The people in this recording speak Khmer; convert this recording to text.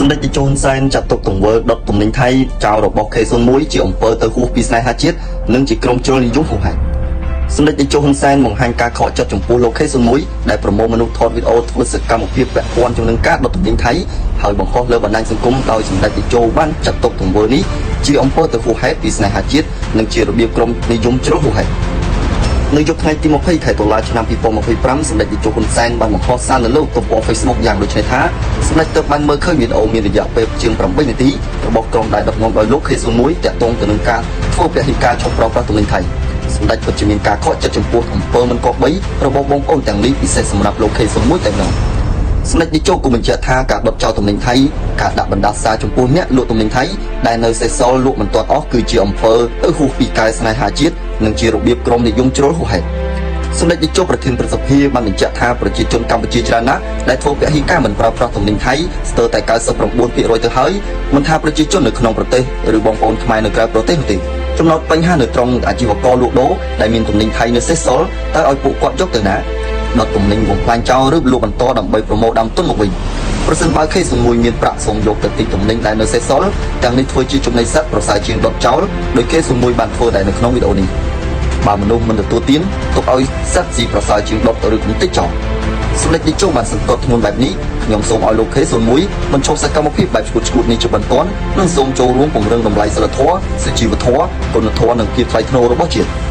សម្ដេចតេជោហ៊ុនសែនចាត់ទុកទង្វើដុតទំនិញថៃចោលរបស់ K01 ជាអំពើទៅហួសពីស្នេហាជាតិនិងជាក្រុមជ្រុលនិយមហួសហេតុសម្ដេចតេជោហ៊ុនសែនបង្ហាញការខកចិត្តចំពោះលោក K01 ដែលប្រមូលមនុស្សថតវីដេអូធ្វើសកម្មភាពពាក់ព័ន្ធជាមួយនឹងការដុតទំនិញថៃហើយបង្ហោះលើបណ្ដាញសង្គមដោយសម្ដេចតេជោបានចាត់ទុកទង្វើនេះជាអំពើទៅហួសហេតុពីស្នេហាជាតិនិងជារបៀបក្រុមនិយមជ្រុលហួសហេតុនៅយប់ថ្ងៃទី20ខែតុលាឆ្នាំ2025សម្ដេចតេជោហ៊ុនសែនបានបង្ហោះសារនៅលើទំព័រ Facebook យ៉ាងដូចនេះថាសម្ដេចទើបបានមើលឃើញវីដេអូមានរយៈពេលជាង8នាទីរបស់ក្រុមដែលដឹកនាំដោយលោក K01 តាក់ទងទៅនឹងការធ្វើពហិការឈប់ប្រើប្រាស់ទំនិញថៃសម្ដេចពិតជាមានការខកចិត្តចំពោះអំពើមិនគប្បីរបស់បងប្អូនទាំងនេះពិសេសសម្រាប់លោក K01 តែម្ដងសម្ដេចតេជោក៏បញ្ជាក់ថាការដុតចោលទំនិញថៃការដាក់បណ្ដាសាចំពោះអ្នកលក់ទំនិញថៃដែលនៅសេសសល់លក់មិនទាន់អស់គឺជាអំពើទៅហួសពីកែស្នេហាជាតិនិងជារបៀបក្រុមនិយមជ្រុលហួសហេតុសម្ដេចតេជោប្រធានព្រឹទ្ធសភាបានបញ្ជាក់ថាប្រជាជនកម្ពុជាច្រើនណាស់ដែលធ្វើពហិការមិនប្រើប្រាស់ទំនិញថៃស្ទើរតែ99%ទៅហើយមិនថាប្រជាជននៅក្នុងប្រទេសឬបងប្អូនខ្មែរនៅក្រៅប្រទេសនោះទេចំណោទបញ្ហានៅត្រង់អាជីវករលក់ដូរដែលមានទំនិញថៃនៅសេសសល់តើឲ្យពួកគាត់យកទៅណាដុតទំនិញបំផ្លាញចោលឬលក់បន្តដើម្បីប្រមូលដើមទុនមកវិញប្រសិនបើ K01 មានប្រាក់សូមយកទៅទិញទំនិញដែលនៅសេសសល់ទាំងនេះធ្វើជាចំណីសត្វប្រសើរជាងដុតចោលដោយ K01 បានធ្វើតែនៅក្នុងវីដេអូនេះបើមនុស្សមិនទទួលទានទុកឲ្យសត្វស៊ីប្រសើរជាងដុតឬកម្ទេចចោលសម្ដេចតេជោបានសង្កត់ធ្ងន់បែបនេះខ្ញុំសូមឲ្យលោក K01 បញ្ឈប់សកម្មភាពបែបឈួតឈួតនេះជាបន្ទាន់និងសូមចូលរួមពង្រឹងតម្លៃសីលធម៌សុជីវធម៌គុណធម៌និងភាពថ្លៃថ្នូររបស់ជាតិ។